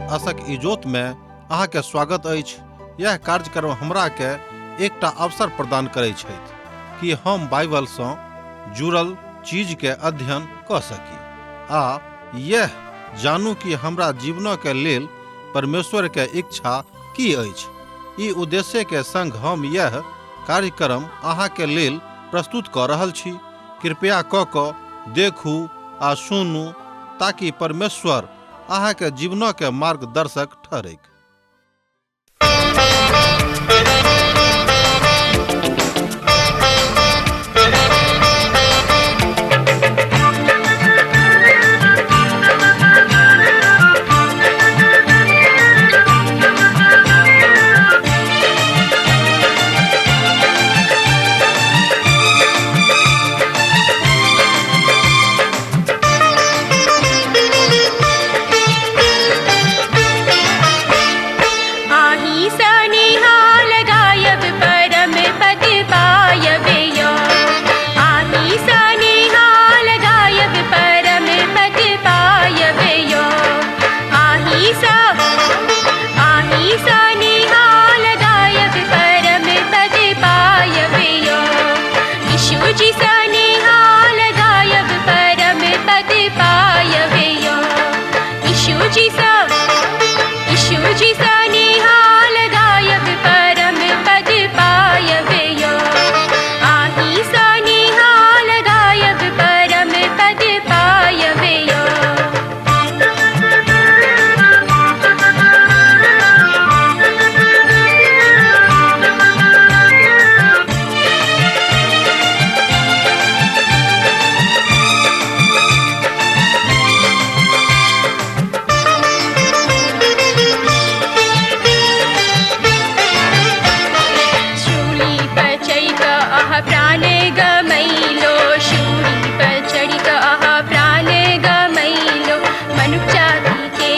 आशक इजोत में अहाँ के स्वागत अछि। यह कार्यक्रम हमरा के एकटा अवसर प्रदान करै छथि कि हम बाइबल सँ जुड़ल चीज के अध्ययन क सकी आ यह जानू कि हमरा जीवन के लेल परमेश्वर के इच्छा की अछि। ई उद्देश्य के संग हम यह कार्यक्रम अहाँ के लेल प्रस्तुत क रहल छी। कृपया क क देखू आ सुनू ताकि परमेश्वर अहाँ के जीवन के मार्गदर्शक ठहरैक। आही सनिहाल गायब परम पद पायब यो। आही सनिहाल गायब परम पद पायब यो। आही सा आही सनिहाल गायब परम पद पायब यो। यीशु जी सनिहाल गायब परम पद पायब यो। यीशु जी सा यीशु जी सनिहाल गायब परम पद पायब यो। आही सनिहाल गायब परम पद पायब यो। शूली पर चढ़ि कऽ अहाँ प्राण गमैलो। शूली पर चढ़ि कऽ अहाँ प्राण गमैलो। मनुख जाति के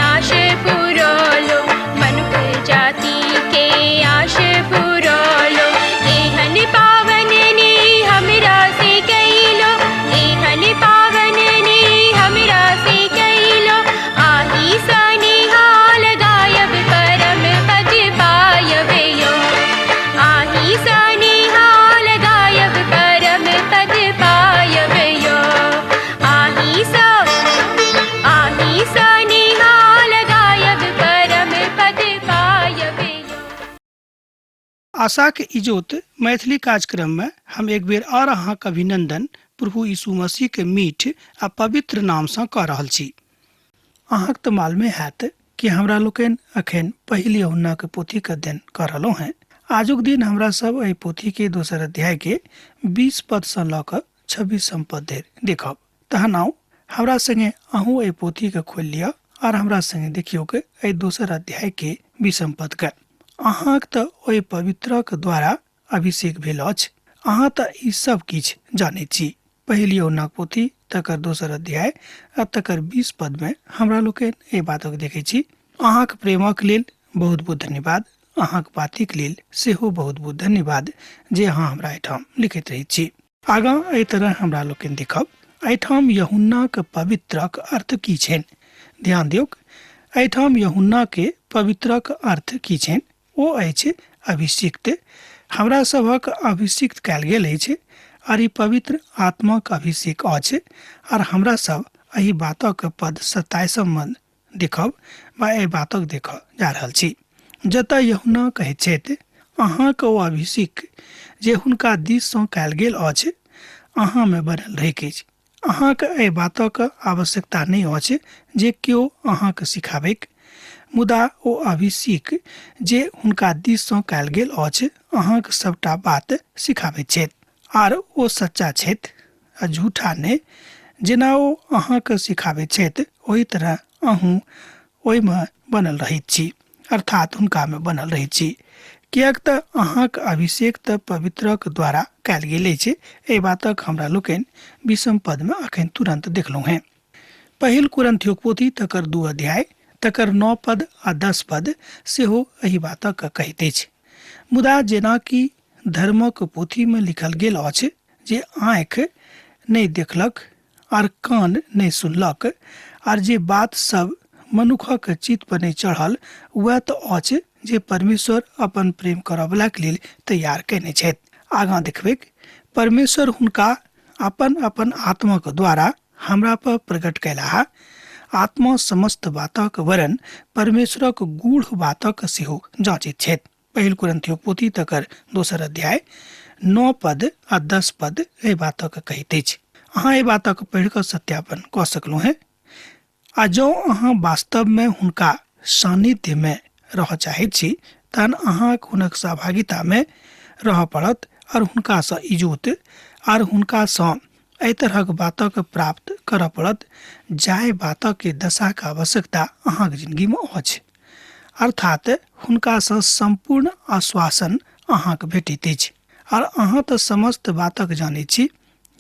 आश पुरौलो। मनुख जाति के आश पुरौलो। एहन पावन ने हमरा से कैलो। एहन पावन ने हमरा से कैलो। आही सनिहाल गायब परम पद पायब यो। आही सनिहाल गायब परम पद पायब यो। आही सा आही सनिहाल गायब परम पद पायब यो। आशाक इजोत मैथिली कार्यक्रम में हम एक बेर और अहाँक अभिनंदन प्रभु यीशु मसीह के मीठ आ पवित्र नाम सँ कऽ रहल छी। अहाँक तऽ मालूमे हैत कि हमरा लोकनि अखन पहिल यूहन्ना के पोथी के अध्ययन कऽ रहलहुँ हेँ। आजुक दिन हमरा सब एहि पोथी के दोसर अध्याय के 20 पद सँ लऽ कऽ 26 पद धरि देखब। तहन आउ हमरा संगे अहूँ एहि पोथी के खोलि लिअ और हमरा संगे देखियौ के एहि दोसर अध्याय के 20 पद के। अहाँक तऽ ओहि पवित्रक द्वारा अभिषेक भेल अछि, अहाँ तऽ ई सब किछु जानैत छी। पहिल यूहन्नाक पोथी तकर दोसर अध्याय आ तकर 20 पद में हमरा लोकनि एहि बातक देखै छी। अहाँक प्रेमक लेल बहुत बहुत धन्यवाद, अहाँक बातिक लेल सेहो बहुत बहुत धन्यवाद जे अहाँ हमरा एहिठाम लिखैत रहैत छी। आगाँ एहि तरह हमरा लोकनि देखब एहिठाम यूहन्नाक पवित्रक अर्थ की छनि। ध्यान दियौक, एहिठाम यूहन्ना के पवित्रक अर्थ की छनि? ओ अछि अभिषिक्त। हमरा सभक अभिषिक्त कयल गेल अछि आर ई पवित्र आत्माक अभिषेक अछि। आर हमरा सब एहि बातक पद 27 मे देखब वा एहि बातक देखऽ जा रहल छी, जतऽ यूहन्ना कहैत छथि, अहाँक ओ अभिषेक जे हुनका दिस सँ कयल गेल अछि अहाँ मे बनल रहैक अछि। अहाँक एहि बातक आवश्यकता नहि अछि जे केओ अहाँक सिखाबैक, मुदा ओ अभिषेक जे हुनका दिस सँ कयल गेल अछि अहाँक सबटा बात सिखाबैत छथि। आर ओ सच्चा छथि आ झूठा नहि। जेना ओ अहाँक सिखाबैत छथि ओहि तरह अहूँ ओहिमे बनल रहैत छी, अर्थात हुनकामे बनल रहैत छी, किएक तऽ अहाँक अभिषेक तऽ पवित्रक द्वारा कयल गेल अछि। एहि बातक हमरा लोकनि 20 पदमे अखन तुरन्त देखलहुँ हेँ। पहिल कुरिन्थियोक पोथी तकर 2 अध्याय तकर 9 पद आ 10 पद सेहो एहि बातक कहैत अछि। मुदा जेना कि धर्मक पोथीमे लिखल गेल अछि जे आँखि नहि देखलक आर कान नहि सुनलक आर जे बात सब मनुखक चित पर नहि चढ़ल वएह तऽ अछि जे परमेश्वर अपन प्रेम करऽवलाके लेल तैयार कयने छथि। आगाँ देखबै, परमेश्वर हुनका अपन अपन आत्माक द्वारा हमरा पर प्रकट कयलाह। आत्मा समस्त बातक वरन परमेश्वरक गूढ़ बातक सेहो जाँचैत छथि। पहिल कुरिन्थियों पोथी तकर 2 अध्याय 9 पद आ 10 पद एहि बातक कहैत अछि। अहाँ एहि बातक पढ़ि कऽ सत्यापन कऽ सकलहुँ हेँ। आ जँ अहाँ वास्तवमे हुनका सान्निध्यमे रहऽ चाहैत छी तहन अहाँक हुनक सहभागितामे रहऽ पड़त आओर हुनकासँ इजोत आर हुनकासँ एहि तरहक बातक प्राप्त करऽ पड़त जाहि बातक दशाक आवश्यकता अहाँक जिंदगीमे अछि। अर्थात हुनकासँ सम्पूर्ण आश्वासन अहाँक भेटैत अछि। आर अहाँ तऽ समस्त बातक जानैत छी।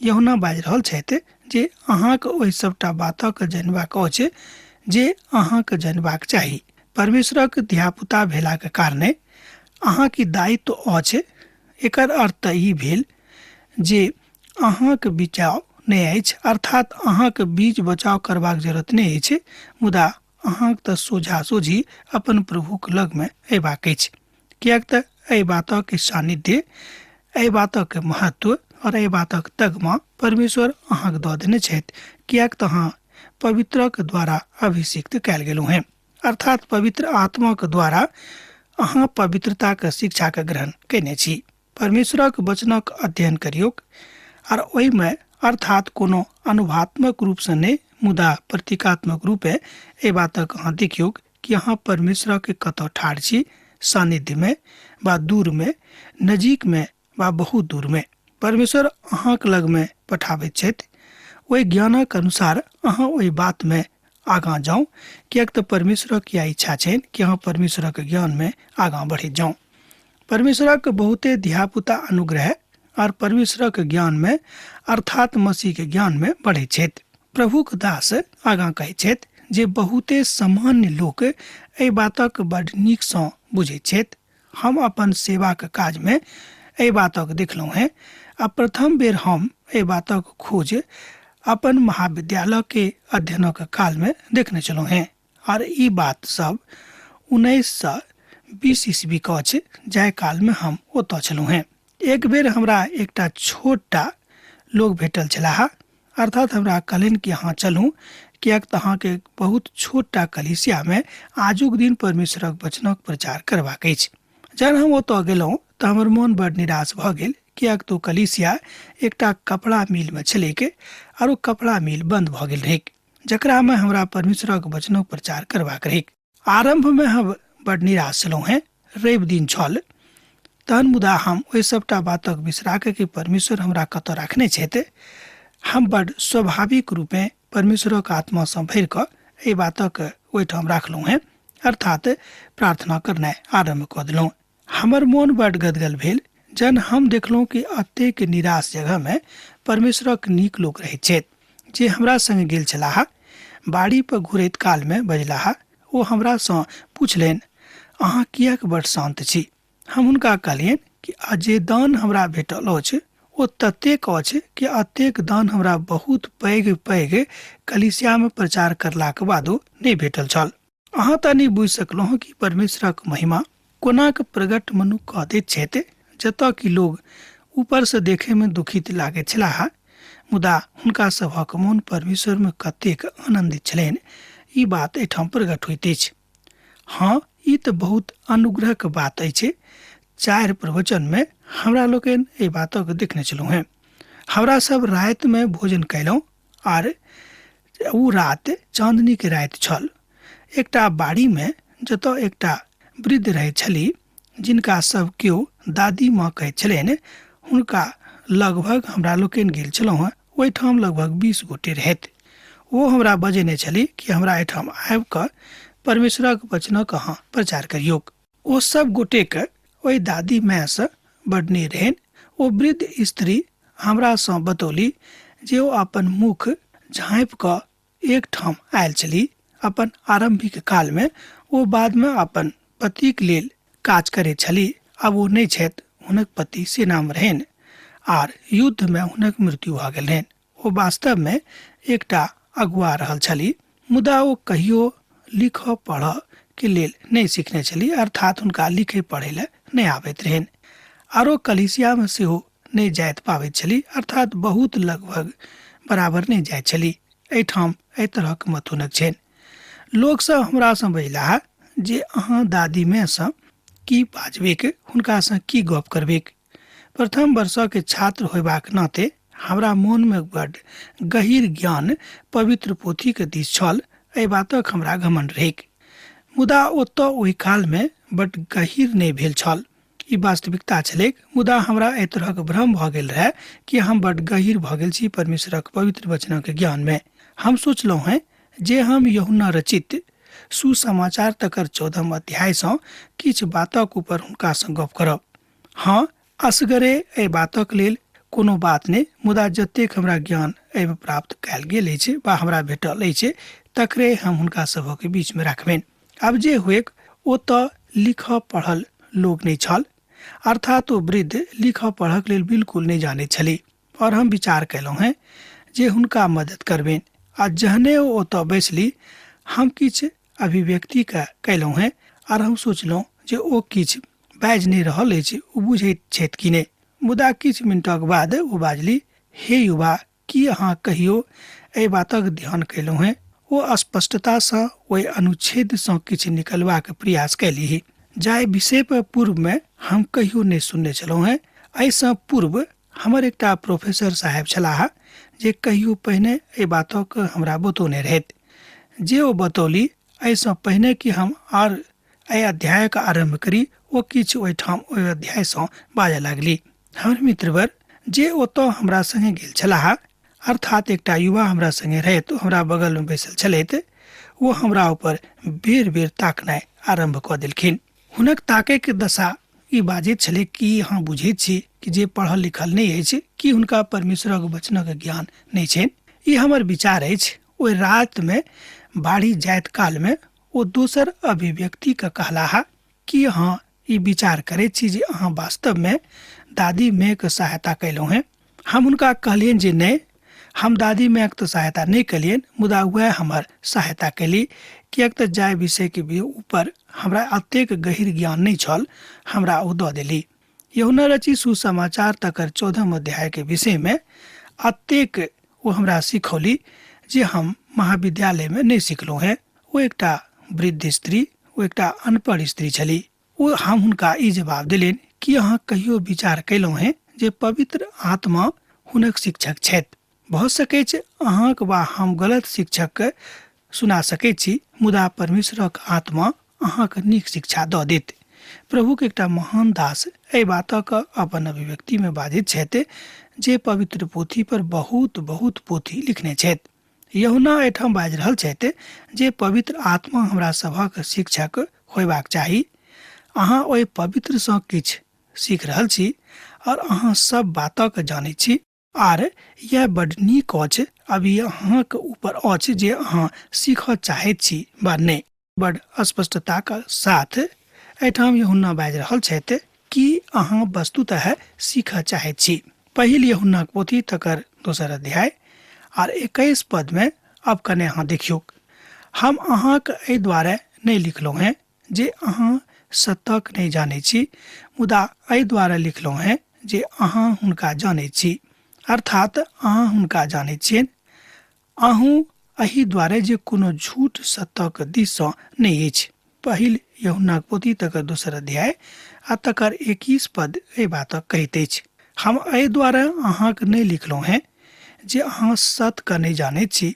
यहुना बाजि रहल छथि जे अहाँक ओहि सभटा बातक जनबाक अछि जे अहाँक जनबाक चाही। परमेश्वरक धियापुता भेलाक कारणे अहाँके दायित्व अछि। एकर अर्थ तऽ ई भेल जे अहाँक बचाव नहि अछि, अर्थात अहाँक बीच बचाव करबाक जरूरत नहि अछि, मुदा अहाँक तऽ सोझा सोझी अपन प्रभुक लगमे अयबाक अछि। किएक तऽ एहि बातक सान्निध्य, एहि बातक महत्व और एहि बातक तगमा परमेश्वर अहाँक दऽ देने छथि। किएक तऽ अहाँ पवित्रक द्वारा अभिषिक्त कयल गेलहुँ हेँ, अर्थात पवित्र आत्माक द्वारा अहाँ पवित्रताक शिक्षाक ग्रहण कयने छी। परमेश्वरक वचनक अध्ययन करियौक आर ओहिमे अर्थात कोनो अनुभवात्मक रूपसँ नहि मुदा प्रतीकात्मक रूपे एहि बातक अहाँ देखियौक कि अहाँ परमेश्वरके कतऽ ठाढ़ छी, सान्निध्यमे वा दूरमे, नजीकमे वा बहुत दूरमे। परमेश्वर अहाँक लगमे पठाबैत छथि। ओहि ज्ञानक अनुसार अहाँ ओहि बातमे आगाँ जाउ, किएक तऽ परमेश्वरक इएह इच्छा छनि कि अहाँ परमेश्वरक ज्ञानमे आगाँ बढ़ैत जाउ। परमेश्वरक बहुते धियापुता अनुग्रह और परमेश्वरक ज्ञानमे अर्थात मसीहके ज्ञानमे बढ़ैत छथि। प्रभुक दास आगाँ कहैत छथि जे बहुते सामान्य लोक एहि बातक बड नीकसँ बुझैत छथि। हम अपन सेवाक काजमे एहि बातक देखलहुँ हेँ आ प्रथम बेर हम एहि बातक खोज अपन महाविद्यालयके अध्ययनक कालमे देखने छलहुँ हेँ। आर ई बात सब 1920 ईस्वी के अछि, जाहि कालमे हम ओतऽ छलहुँ हेँ। एक बेर हमरा एकटा छोटटा लोक भेटल छलाह, अर्थात हमरा कहलनि कि अहाँ चलू, किएक तऽ अहाँके बहुत छोटटा कलीसियामे आजुक दिन परमेश्वरक वचनक प्रचार करबाक अछि। जहन हम ओतऽ गेलहुँ तऽ हमर मोन बड निराश भऽ गेल, किएक तऽ ओ कलीसिया एकटा कपड़ा मिलमे छलैक आर ओ कपड़ा मिल बन्द भऽ गेल रहैक, जकरामे हमरा परमेश्वरक वचनक प्रचार करबाक रहैक। आरम्भमे हम बड निराश छलहुँ हेँ। रवि दिन छल तहन, मुदा हम ओहि सभटा बातक बिसरा कऽ कि परमेश्वर हमरा कतऽ राखने छथि, हम बड स्वाभाविक रूपेँ परमेश्वरक आत्मासँ भरि कऽ एहि बातक ओहिठाम राखलहुँ हेँ, अर्थात प्रार्थना करनाइ आरम्भ कऽ देलहुँ। हमर मोन बड गदगद भेल जहन हम देखलहुँ कि एतेक निराश जगहमे परमेश्वरक नीक लोक रहैत छथि। जे हमरा संग गेल छलाह बाड़ी पर घुरैत कालमे बजलाह, ओ हमरासँ पुछलनि, अहाँ किएक बड शान्त छी? हम हुनका कहलियनि कि आ जे दान हमरा भेटल अछि ओ ततेक अछि कि एतेक दान हमरा बहुत पैघ पैघ कलीसियामे प्रचार करलाक बादो नहि भेटल छल। अहाँ तऽ नहि बुझि सकलहुँ कि परमेश्वरक महिमा कोनाक प्रगट मनुख कऽ दैत छथि, जतऽ कि लोग ऊपरसँ देखैमे दुखित लागैत छलाह, मुदा हुनका सभक मोन परमेश्वरमे कतेक आनन्दित छलनि, ई बात एहिठाम प्रकट होइत अछि। हँ, ई तऽ बहुत अनुग्रहक बात अछि। 4 प्रवचनमे हमरा लोकनि एहि बातक देखने छलहुँ हेँ। हमरा सब रातिमे भोजन कयलहुँ आर ओ राति चाँदनीके राति छल। एकटा बाड़ीमे जतऽ एकटा वृद्ध रहैत छली, जिनका सब केओ दादी माँ कहैत छलनि, हुनका लगभग हमरा लोकनि गेल छलहुँ हेँ। ओहिठाम लगभग 20 गोटे रहथि। ओ हमरा बजेने छली कि हमरा एहिठाम आबि कऽ परमेश्वरक वचनक अहाँ प्रचार करियौक। ओ सब गोटेके ओहि दादी मायसँ बड नेह रहनि। ओ वृद्ध स्त्री हमरासँ बतौली जे ओ अपन मुख झाँपि कऽ एकठाम आयल छली। अपन आरम्भिक कालमे ओ बादमे अपन पतिक लेल काज करैत छली। आब ओ नहि छथि, हुनक पति सेनामे रहनि आर युद्धमे हुनक मृत्यु भऽ गेल रहनि। ओ वास्तवमे एकटा अगुआ रहल छली, मुदा ओ कहियो लिखऽ पढ़ऽ के लेल नहि सिखने छली, अर्थात हुनका लिखै पढ़ै लए नहि आबैत रहनि। आरो कलिसियामे सेहो नहि जाइत पाबैत छली, अर्थात बहुत लगभग बराबर नहि जाइत छली। एहिठाम एहि तरहक मत हुनक छनि। लोकसभ हमरासँ बजलाह जे अहाँ दादीमेसँ की बाजबेक, हुनकासँ की गप करबेक। प्रथम वर्षके छात्र होयबाक नाते हमरा मोनमे बड्ड गहीर ज्ञान पवित्र पोथीके दिस छल, एहि बातक हमरा घमंड रहैक। मुदा ओतऽ ओहि कालमे बड्ड गहीर नहि भेल छल, ई वास्तविकता छलैक। मुदा हमरा एहि तरहक भ्रम भऽ गेल रहए कि हम बड्ड गहीर भऽ गेल छी परमेश्वरक पवित्र वचनक ज्ञानमे। हम सोचलहुँ हेँ जे हम यूहन्ना रचित सुसमाचार तकर 14 अध्यायसँ किछु बातक ऊपर हुनकासँ गप करब। हँ, असगरे एहि बातक लेल कोनो बात नहि, मुदा जतेक हमरा ज्ञान एहिमे प्राप्त कयल गेल अछि वा हमरा भेटल अछि तकरे हम हुनका सभक बीचमे राखबनि। आब जे होइक, ओ तऽ लिखऽ पढ़ल लोक नहि छल, अर्थात ओ वृद्ध लिखऽ पढ़क लेल बिल्कुल नहि जानैत छली। और हम विचार कयलहुँ हेँ जे हुनका मदद करबनि। आ जहने ओ ओतऽ बैसली, हम किछु अभिव्यक्तिके कयलहुँ हेँ आर हम सोचलहुँ जे ओ किछु बाजि नहि रहल अछि, ओ बुझैत छथि कि नहि। मुदा किछु मिनटक बाद ओ बाजली, हे युवा, की अहाँ कहियो एहि बातक ध्यान कयलहुँ हेँ? ओ स्पष्टतासँ ओहि अनुच्छेदसँ किछु निकलबाक प्रयास कयलीह जाहि विषय पर पूर्वमे हम कहियो नहि सुनने छलहुँ हेँ। एहिसँ पूर्व हमर एकटा प्रोफेसर साहेब छलाह जे कहियो पहिने एहि बातक हमरा बतौने रहथि। जे ओ बतौली, एहिसँ पहिने कि हम आर एहि अध्यायक आरम्भ करी, ओ किछु ओहिठाम ओहि अध्यायसँ बाजऽ लागली। हमर मित्रवर जे ओतऽ हमरा संगे गेल छलाह, अर्थात एकटा युवा हमरा संगे रहैत हमरा बगलमे बैसल छलथि, ओ हमरा ऊपर बेर बेर ताकनाइ आरम्भ कऽ देलखिन। हुनक ताकैके दशा ई बाजैत छलै कि अहाँ बुझैत छी कि जे पढ़ल लिखल नहि अछि कि हुनका परमेश्वरक वचनक ज्ञान नहि छनि। ई हमर विचार अछि। ओहि रातिमे बाढ़ि जाइत कालमे ओ दोसर अभिव्यक्तिके कहलाह कि अहाँ ई विचार करैत छी जे अहाँ वास्तवमे दादी मायके सहायता कयलहुँ हेँ? हम हुनका कहलियनि जे नहि, हम दादी मायके तऽ सहायता नहि कयलियनि, मुदा वएह हमर सहायता कयली, किएक तऽ जाहि विषयके भी ऊपर हमरा एतेक गहीर ज्ञान नहि छल, हमरा ओ दऽ देली। यूहन्ना रचित सुसमाचार तकर 14 अध्यायके विषयमे एतेक ओ हमरा सिखौली जे हम महाविद्यालयमे नहि सिखलहुँ हेँ। ओ एकटा वृद्ध स्त्री, ओ एकटा अनपढ़ स्त्री छली। ओ हम हुनका ई जवाब देलनि कि अहाँ कहियो विचार कयलहुँ हेँ जे पवित्र आत्मा हुनक शिक्षक छथि? भऽ सकैछ अहाँक वा हम गलत शिक्षकके सुना सकैत छी, मुदा परमेश्वरक आत्मा अहाँके नीक शिक्षा दऽ देत। प्रभुक एकटा महान दास एहि बातक अपन अभिव्यक्तिमे बाजैत छथि जे पवित्र पोथी पर बहुत बहुत पोथी लिखने छथि। यूहन्ना एहिठाम बाजि रहल छथि जे पवित्र आत्मा हमरा सभक शिक्षक होयबाक चाही। अहाँ ओहि पवित्रसँ किछु सीख रहल छी और अहाँ सब बातक जानैत छी, आर यह बड नीक अछि। अभी अहाँके ऊपर अछि जे अहाँ सीखऽ चाहैत छी वा नहि। बड स्पष्टताक साथ एहिठाम यूहन्ना बाजि रहल छथि कि अहाँ वस्तुतः सीखऽ चाहैत छी। पहिल यूहन्नाक पोथी तकर 2 अध्याय आर 21 पद में अब कने अहाँ देखियौक। हम अहाँक एहि द्वारे नहि लिखलहुँ हेँ जे अहाँ सतक नहि जानै छी, मुदा एहि द्वारे लिखलहुँ हेँ जे अहाँ हुनका जानै छी, अर्थात अहाँ हुनका जानै छियनि। अहूँ एहि द्वारे जे कोनो झूठ सतक दिससँ नहि अछि। पहिल यूहन्नाक पोथी तकर 2 अध्याय आ तकर 21 पद एहि बातक कहैत अछि। हम एहि द्वारे अहाँक नहि लिखलहुँ हेँ जे अहाँ सतके नहि जानैत छी।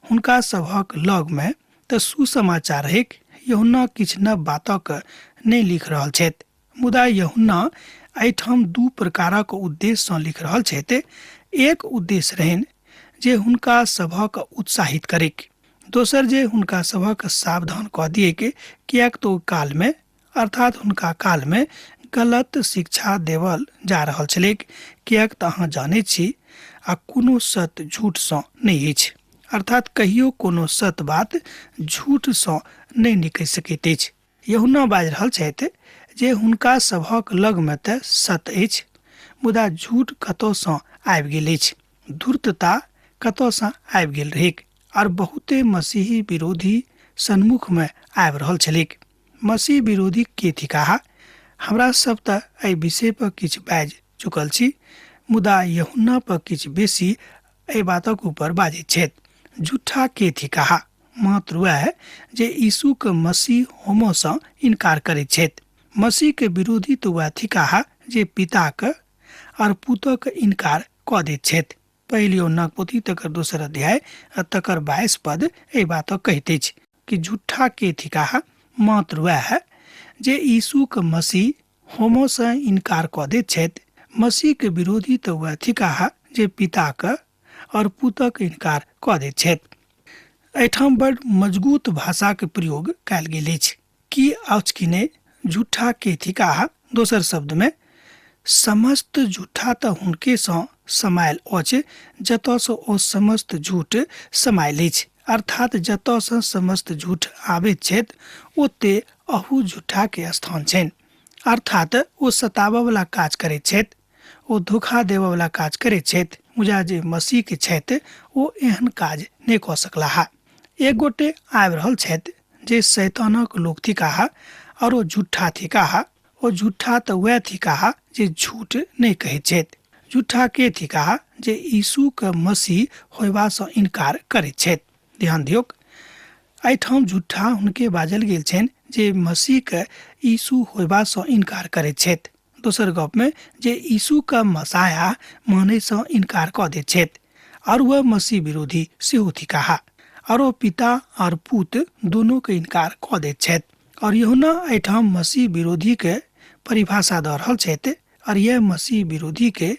हुनका सभक लगमे तऽ सुसमाचार रहैक। यूहन्ना किछु नव बातक नहि लिख रहल छथि, मुदा यूहन्ना एहिठाम 2 प्रकारक उद्देश्यसँ लिख रहल छथि। एक उद्देश्य रहनि जे हुनका सभक उत्साहित करैक, दोसर जे हुनका सभक सावधान कऽ दियैक, किएक तऽ ओ कालमे, अर्थात हुनका कालमे गलत शिक्षा देवल जा रहल छलैक, किएक तऽ अहाँ जानैत छी आ कोनो सत्य झूठसँ नहि अछि, अर्थात कहियो कोनो सत्य बात झूठसँ नहि निकलि सकैत अछि। यूहन्ना बाजि रहल छथि जे हुनका सभक लगमे तऽ सत्य अछि, मुदा झूठ कतौसँ आबि गेल अछि, धूर्तता कतौसँ आबि गेल रहैक, आर बहुते मसीही विरोधी सन्मुखमे आबि रहल छलैक। मसीह विरोधी के थिकाह? हमरा सब तऽ एहि विषय पर किछु बाजि चुकल छी, मुदा यूहन्ना पर किछु बेसी एहि बातक ऊपर बाजैत छथि। झूठा के थिकाह? मात्र वएह जे यीशुके मसीह होमऽसँ इनकार करैत छथि। मसीहके विरोधी तऽ वएह थिकाह जे पिताके आओर पुतके इनकार कऽ दैत छथि। पहिल यूहन्नाक पोथी तकर दोसर अध्याय आ तकर 22 पद एहि बातक कहैत अछि कि झूठा के थिकाह? मात्र वएह जे यीशुके मसीह होमऽसँ इनकार कऽ दैत छथि। मसीहके विरोधी तऽ वएह थिकाह जे पिताके आओर पुतक इनकार कऽ दैत छथि। एहिठाम बड़ मजगूत भाषाके प्रयोग कयल गेल अछि। की अछि कि नहि? झूठा के थिकाह? दोसर शब्दमे समस्त झूठा तऽ हुनकेसँ समायल अछि जतयसँ ओ समस्त झूठ समायल अछि, अर्थात जतयसँ समस्त झूठ आबैत छथि ओते अहू झूठाके स्थान छनि। अर्थात ओ सताबयवला काज करैत छथि, ओ धोखा देबयवला काज करैत छथि, मुदा जे मसीहके छथि ओ एहन काज नहि कऽ सकलाह। एक गोटे आबि रहल छथि जे शैतानक लोक थिकाह आओर ओ झूठा थिकाह। ओ झूठा तऽ वएह थिकाह जे झूठ नहि कहैत छथि। झूठा के थिकाह? जे यीशुके मसीह होयबासँ इनकार करैत छथि। ध्यान दियौक, एहिठाम झूठा हुनके बाजल गेल छनि जे मसीहके यीशु होयबासँ इनकार करैत छथि। दोसर गपमे जे यीशुके मसाया मानैसँ इनकार कऽ दैत छथि, आओर वह मसीह विरोधी सेहो थिकाह, आओर ओ पिता आओर पुत दोनोके इनकार कऽ दैत छथि। आओर यूहन्ना एहिठाम मसीह विरोधीके परिभाषा दऽ रहल छथि, आओर यह मसीह विरोधीके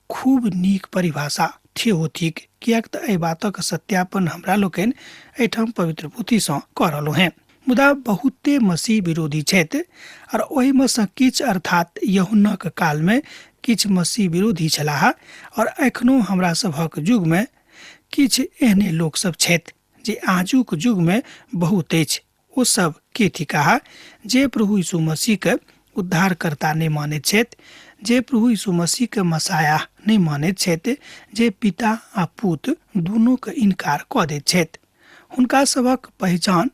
खूब नीक परिभाषा सेहो थिक, किएक तऽ एहि बातक सत्यापन हमरा लोकनि एहिठाम पवित्र पोथीसँ कऽ रहलहुँ हेँ। मुदा बहुते मसीह विरोधी छथि, आओर ओहिमे सँ किछु अर्थात यूहन्नाक कालमे किछु मसीह विरोधी छलाह, आओर एखनो हमरा सभक युगमे किछु एहने लोकसभ छथि जे आजुक युगमे बहुत अछि। ओ सब के थिकाह? जे प्रभु यीशु मसीहके उद्धारकर्ता नहि मानैत छथि, जे प्रभु यीशु मसीहके मसाया नहि मानैत छथि, जे पिता आ पुत दुनूके इनकार कऽ दैत छथि। हुनका सभक पहिचान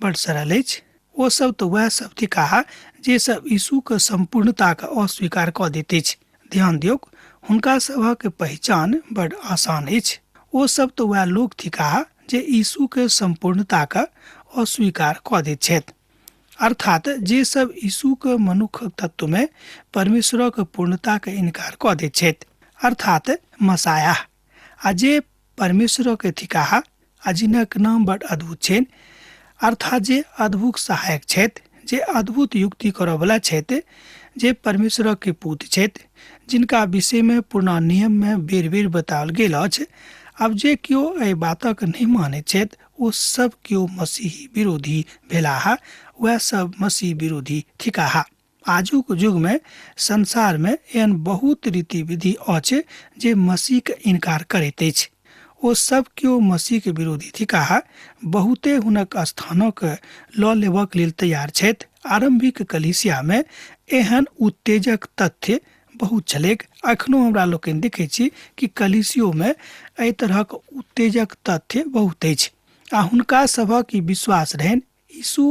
बड़ सरल अछि। ओ सब तऽ वएह सब थिकाह जे सब यीशुके सम्पूर्णताके अस्वीकार कऽ दैत अछि। ध्यान दियौक, हुनका सभक पहिचान बड़ आसान अछि। ओ सब तऽ वएह लोक थिकाह जे यीशुके सम्पूर्णताके अस्वीकार कऽ दैत छथि, अर्थात जे सब यीशुके मनुख तत्वमे परमेश्वरक पूर्णताके इनकार कऽ दैत छथि, अर्थात मसाया, आ जे परमेश्वरके थिकाह आ जिनक नाम बड़ अद्भुत छनि, अर्थात जे अद्भुत सहायक छथि, जे अद्भुत युक्ति करऽवला छथि, जे परमेश्वरके पुत छथि, जिनका विषयमे पुरना नियममे बेर बेर बताओल गेल अछि। आब जे केओ एहि बातक नहि मानैत छथि ओ सब केओ मसीही विरोधी भेलाह, वएह सब मसीह विरोधी थिकाह। आजुक युगमे संसारमे एहन बहुत रीति विधि अछि जे मसीहके इनकार करैत अछि। ओ सब केओ मसीहके विरोधी थिकाह। बहुते हुनक स्थानक लऽ लेबक लेल तैयार छथि। आरम्भिक कलीसियामे एहन उत्तेजक तथ्य बहुत छलैक। एखनो हमरा लोकनि देखै छी कि कलीसियोमे एहि तरहक उत्तेजक तथ्य बहुत अछि, आ हुनका सभक ई विश्वास रहनि यीशु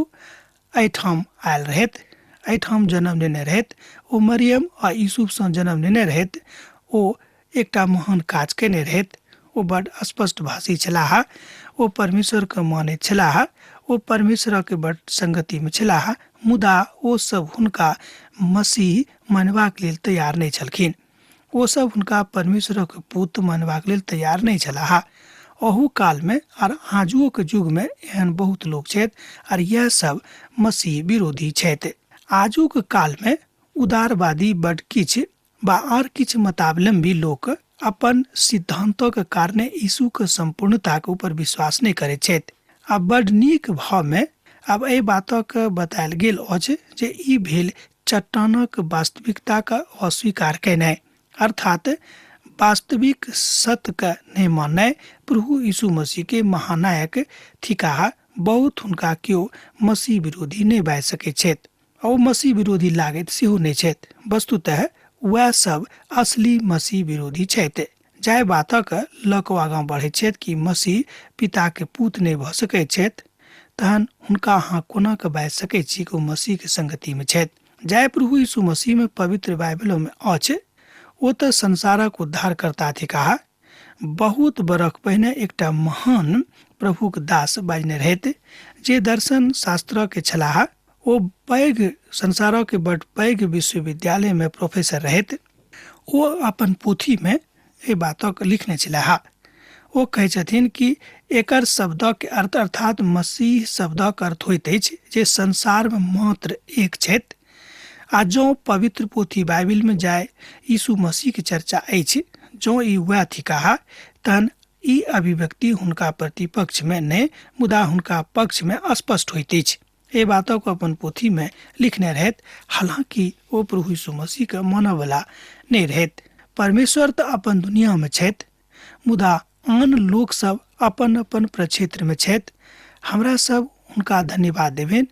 एहिठाम आयल रहथि, एहिठाम जन्म लेने रहथि, ओ मरियम आ यूसुफसँ जन्म लेने रहथि, ओ एकटा महान काज कयने रहथि, ओ बड स्पष्ट भाषी छलाह, ओ परमेश्वरके मानैत छलाह, ओ परमेश्वरके बड संगतिमे छलाह, मुदा ओ सब हुनका मसीह मानबाक लेल तैयार नहि छलखिन। ओ सब हुनका परमेश्वरक पुत मानबाक लेल तैयार नहि छलाह। अहू कालमे आर आजुओके युगमे एहन बहुत लोक छथि, आर इएह सब मसीह विरोधी छथि। आजुक कालमे उदारवादी बड किछु बा आर किछु मतावलम्बी लोक अपन सिद्धान्तक कारणे यीशुके सम्पूर्णताके ऊपर विश्वास नहि करैत छथि। आ बड नीक भावमे आब एहि बातक बतायल गेल अछि जे ई भेल चट्टानक वास्तविकताके अस्वीकार केनाइ, अर्थात वास्तविक सत्यके नहि माननाइ। प्रभु यीशु मसीहके महानायक थिकाह, बहुत हुनका केओ मसीह विरोधी नहि बाजि सकैत छथि, आ ओ मसीह विरोधी लागैत सेहो नहि छथि। वस्तुतः वएह सब असली मसीह विरोधी छथि, जाहि बातक लऽ कऽ आगाँ बढ़ैत छथि कि मसीह पिताके पुत नहि भऽ सकैत छथि। तहन हुनका अहाँ कोना कऽ बाजि सकैत छी कि ओ मसीहके संगतिमे छथि? जाहि प्रभु यीशु मसीहमे पवित्र बाइबलोमे अछि, ओ तऽ संसारक उद्धारकर्ता थिकाह। बहुत बरख पहिने एकटा महान प्रभुक दास बाजने रहथि जे दर्शन शास्त्रके छलाह। ओ पैघ संसारके बड पैघ विश्वविद्यालयमे प्रोफेसर रहथि। ओ अपन पोथीमे एहि बातक लिखने छलाह। ओ कहै छथिन कि एकर शब्दक अर्थ अर्थात मसीह शब्दक अर्थ होइत अछि जे संसारमे मात्र एक छथि। आ जँ पवित्र पोथी बाइबिलमे जाय यीशु मसीहके चर्चा अछि, जँ ई वएह थिकाह, तहन ई अभिव्यक्ति हुनका प्रतिपक्षमे नहि मुदा हुनका पक्षमे स्पष्ट होइत अछि। एहि बातक अपन पोथीमे लिखने रहथि, हालांकि ओ प्रभु यीशु मसीहके मानयवला नहि रहथि। परमेश्वर तऽ अपन दुनियामे छथि, मुदा आन लोकसभ अपन अपन प्रक्षेत्रमे छथि। हमरा सब हुनका धन्यवाद देबनि,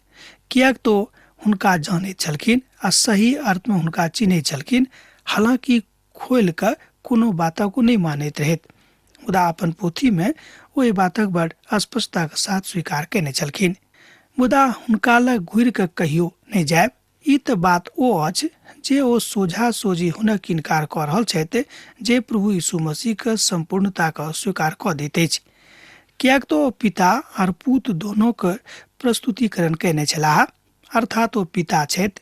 किएक तो हुनका जानैत छलखिन आ सही अर्थमे हुनका चिन्हैत छलखिन, हालांकि खोलि कऽ कोनो बातक ओ नहि मानैत रहथि, मुदा अपन पोथीमे ओ एहि बातक बड़ स्पष्टताक साथ स्वीकार कयने छलखिन। मुदा हुनका लग घुरि कऽ कहियो नहि जायब, ई तऽ बात ओ अछि जे ओ सोझा सोझी हुनक इनकार कऽ रहल छथि जे प्रभु यीशु मसीहके सम्पूर्णताके स्वीकार कऽ दैत अछि, किएक तऽ ओ पिता आर पूत दोनोके प्रस्तुतिकरण कयने छलाह। अर्थात ओ पिता छथि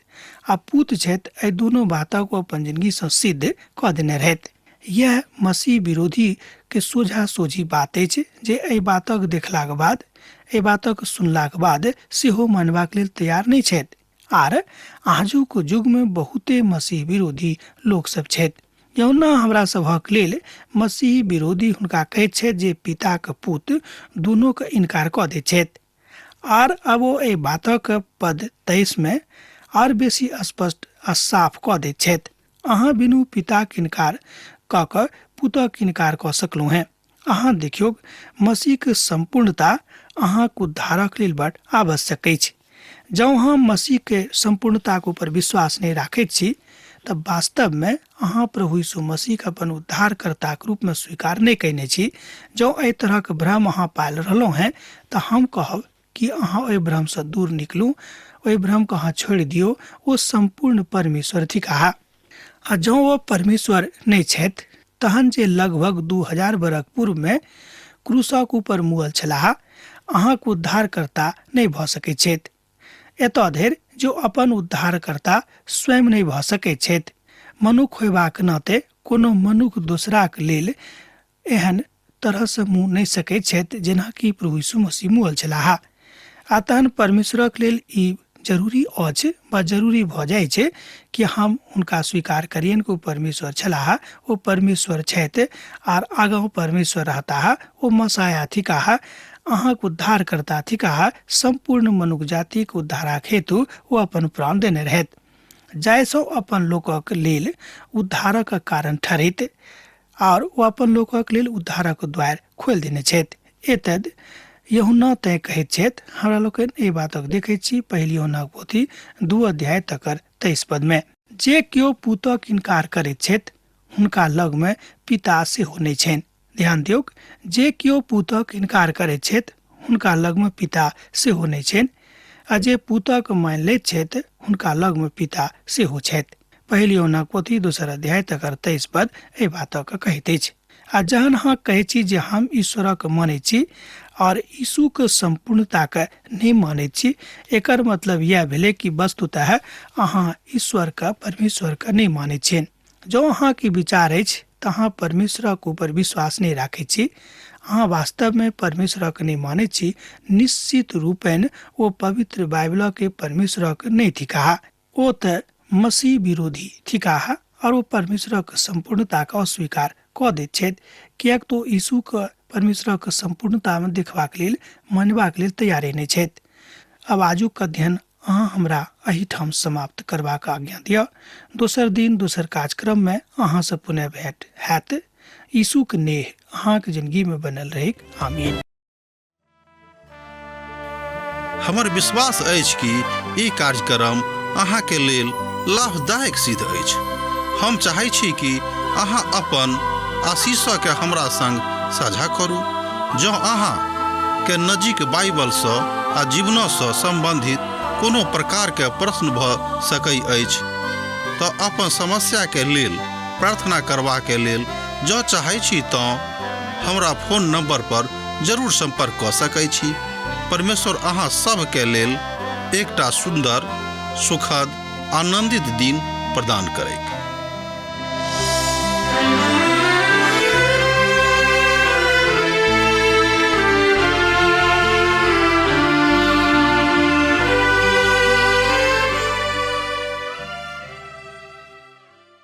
आ पूत छथि, एहि दुनू बातक ओ अपन जिनगीसँ सिद्ध कऽ देने रहथि। यैह मसीह विरोधी के सोझा सोझी बात अछि जे एहि बातक देखलाक बाद, एहि बातक सुनलाक बाद सेहो मानबाक लेल तैयार नहि छथि। आर आजुक युगमे बहुते मसीह विरोधी लोक सब छथि। यौना हमरा सभक लेल मसीह विरोधी हुनका कहैत छथि जे पिताक पूत दुनूके इनकार कऽ दैत छथि। आर अब ओ एहि बातक पद 23 मे आर बेसी स्पष्ट आ साफ कऽ दैत छथि। अहाँ बिनु पिताक इनकार कऽ कऽ पुतक इनकार कऽ सकलहुँ हेँ। अहाँ देखियौक, मसीहक सम्पूर्णता अहाँक उद्धारक लेल बड आवश्यक अछि। जँ हम मसीहके सम्पूर्णताक ऊपर विश्वास नहि राखैत छी तऽ वास्तवमे अहाँ प्रभु यीशु मसीहके अपन उद्धारकर्ताक रूपमे स्वीकार नहि कयने छी। जँ एहि तरहक भ्रम अहाँ पालि रहलहुँ हेँ तऽ हम कहब कि अहाँ ओहि भ्रमसँ दूर निकलू, ओहि भ्रमके अहाँ छोड़ि दियौ। ओ सम्पूर्ण परमेश्वर थिकाह। आ जँ ओ परमेश्वर नहि छथि तहन जे लगभग 2000 बरख पूर्वमे क्रूसक ऊपर मुअल छलाह, अहाँक उद्धारकर्ता नहि भऽ सकैत छथि। एतऽ धरि जो अपन उद्धारकर्ता स्वयं नहि भऽ सकैत छथि। मनुख होयबाक नाते कोनो मनुख दोसराक लेल एहन तरहसँ मुँह नहि सकैत छथि जेना कि प्रभु यीशु मसीह मुअल छलाह। आ तहन परमेश्वरक लेल ई जरूरी अछि वा जरूरी भऽ जाइ छै कि हम हुनका स्वीकार करियनि कि ओ परमेश्वर छलाह, ओ परमेश्वर छथि आर आगाँ परमेश्वर रहताह, ओ मसाया थिकाह, अहाँक उद्धारकर्ता थिकाह। सम्पूर्ण मनुख जातिक उद्धारक हेतु ओ अपन प्राण देने रहथि, जाहिसँ अपन लोकक लेल उद्धारक कारण ठहरैत आर ओ अपन लोकक लेल उद्धारक द्वार खोलि देने छथि। एतद यूहन्ना तैं कहैत छथि। हमरा लोकनि एहि बातक देखैत छी पहिल यूहन्नाक पोथी 2 अध्याय तकर 23 पदमे। जे केओ पुतक इनकार करैत छथि हुनका लगमे पिता सेहो नहि छनि। ध्यान दियौक, जे केओ पुतक इनकार करैत छथि हुनका लगमे पिता सेहो नहि छनि, आ जे पुतक मानि लैत छथि हुनका लगमे पिता सेहो छथि। पहिल यूहन्नाक पोथी 2 अध्याय तकर 23 पद एहि बातक कहैत अछि। आ जहन अहाँ कहै छी जे हम ईश्वरक मानै छी और यीशुक सम्पूर्णताके नहि मानैत छी, एकर मतलब यैह भेलै कि वस्तुतः अहाँ ईश्वरके, परमेश्वरके नहि मानैत छियनि। जँ अहाँके विचार अछि तऽ अहाँ परमेश्वरक ऊपर विश्वास नहि राखै छी, अहाँ वास्तवमे परमेश्वरक नहि मानै छी, निश्चित रूपेण ओ पवित्र बाइबलके परमेश्वरक नहि थिकाह। ओ तऽ मसीह विरोधी थिकाह और ओ परमेश्वरक सम्पूर्णताके अस्वीकार कऽ दैत छथि, किएक तऽ ओ यीशुके परमेश्वरक सम्पूर्णतामे देखबाक लेल, मानबाक लेल तैयारे नहि छथि। आब आजुक अध्ययन अहाँ हमरा एहिठाम समाप्त करबाक आज्ञा दिअ। दोसर दिन दोसर कार्यक्रममे अहाँसँ पुनः भेंट हैत। यीशुक नेह अहाँक जिंदगीमे बनल रहैक। आमीन। हमर विश्वास अछि कि ई कार्यक्रम अहाँके लेल लाभदायक सिद्ध अछि। हम चाहै छी कि अहाँ अपन आशीषके हमरा संग साझा करू। जँ अहाँ के नजीक बाइबलसँ आ जीवनसँ सम्बन्धित कोनो प्रकारके प्रश्न भऽ सकै अछि तऽ अपन समस्याके लेल प्रार्थना करबाके लेल जँ चाहै छी तँ हमरा फोन नंबर पर जरूर संपर्क कऽ सकै छी। परमेश्वर अहाँ सभके लेल एकटा सुन्दर, सुखद, आनंदित दिन प्रदान करैक।